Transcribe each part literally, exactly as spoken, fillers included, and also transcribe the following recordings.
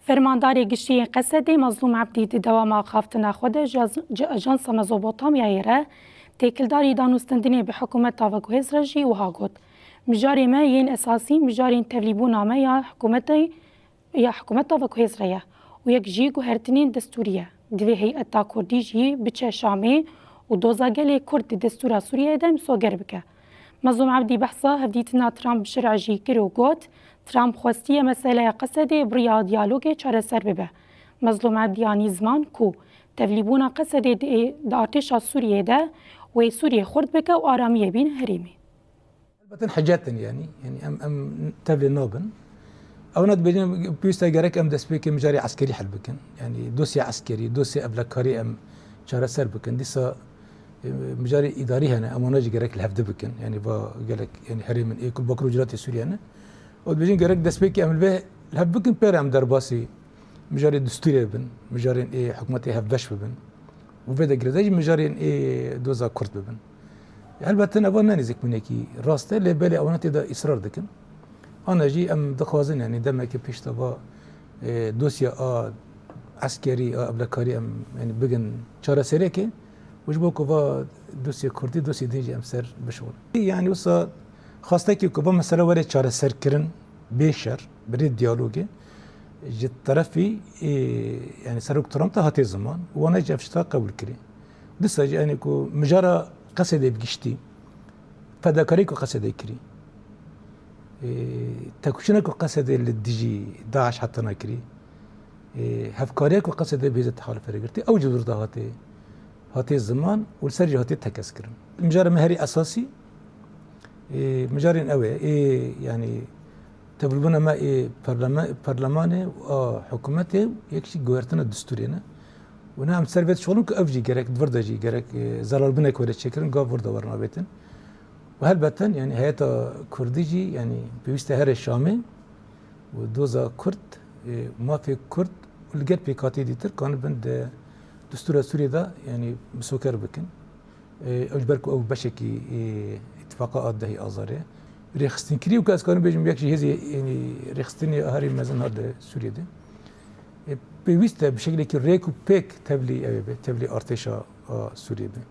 Fermandarê Giştî yên Qesedê Mezlûm Ebdî di dewama axaftina xwe de ji, ji Ajansa Mezopotamyayê re têkildarî danûstendinê bi hikûmeta veguhêz re jî wiha got, mijarê me yên esasî mijarên tevlîbûna me ya hikûmetê ya hikûmeta veguhêz re ye û yek jî guhertinên destûrî ye. Divê heyeta kurdî jî biçe Şamê û doza gelê kurd di destûra Sûriyeyê de misoger bike. Mezlûm Ebdî behsa hevdîtina Trump bi şerê jî kir û got, Trump xwestiye meseleya Qesedê bi riya diyalogê çareser bibe. Mezlûm Ebdî anî ziman ku tevlîbûna Qesedê di, di artêşa Sûriyê de wê Sûriyê xurt bike û aramiyê bîne herêmê. Helbetin hicet in, yanî, yanî em, em tevlê nabin. Ewna dibêjin, pêwîst e gerek em destpêkê mijarê eskerî hel bikin. Yanî dosya eskerî, dosya evlekarî em çareser bikin. Dîsa, e, mijarê îdarî hene, em wana jî gerek li hevdi bikin. Yanî va gelek, yanî herêmin ê ku Bakur û Rojhilatê Sûriye ne. Ew dibêjin gerek destpêkê em li vê li hev bikin, pê re em derbasî mijarê destûrê bibin, mijarên ê hikûmetê hevbeş bibin û vê de girêdayî jî mijarên ê doza kurd bibin. Helbet eva ne nêzîkbûnekî rast e, lê belê ewana tê de îsrar dikin. Ana jî em dixwazin, yanî demeke pêş de va, e, dosya a eskerî, a evlekarî em, yanî bigin çareseriyekê û ji bo ku va dosyê kurdî, dosyê din jî em ser bişixulin. Yanî wisa xwestekî ku va mesele were çareserkirin bê şer, bi rê diyalogê ji terefî, ê, yanî Serok Trump de hatiye ziman û wana jî ev tişta qebûl kirî. Dîsa jî, yanî ku mijara Qesedê bi giştî, fedakarî ku Qesedê kirî, ê, tekoşîna ku Qesedê li dijî DAIŞ hatana kirî, ê, hevkariya ku Qesedê bi hêzê tehalife re girtî, ew jî dûr de hatê, hatê ziman û li ser jî hatê tekez kirin. Mijara me herî esasî, ê, mijarên ew e, ê, yanî tevlîbûna me ê parlame-, parlemanê û a hikûmetê û yek jî guhertina destûrê ne. Û ne em ser vê dişixulin ku ev jî gerek, di vir de jî gerek, e, zelalbûnek were çêkirin, gav vir de werin avêtin. Û helbeten, yanî heyeta kurdî jî, yanî pêwîst e here Şamê û doza kurd, e, mafê kurd û li gel pêkhateyê dîtir kanibin di destûra Sûriyê de, yanî misoker bikin. E, ew ji ber ku ew beşekî, e, îtifaqa a dehê Azarê ye. Rêxistinkirî û ku ez karim bêjim yek ji hêzê, yanî rêxistinê herî mezin hat di Sûriyê de. E, pêwîst e bi şeklekî rêk û pêk tevlî ew ê be, tevlî artêşa a Sûriyê be.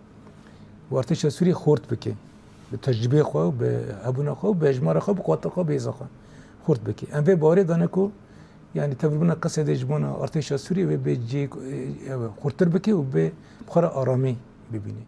Û artêşa Sûriyê xurt bike. Bi tecrûbeyê xwe û bi hebûna xwe û bi hejmara xwe, bi quweta xwe, bi hêza xwe xurt bike. Em vê bawerê dane ku, yanî tevlîbûna Qesedê ji bona artêşa Sûriyê wê bê cihê ku, e, ew e, xurtir bike û bê bi xwe re aramî bibîne.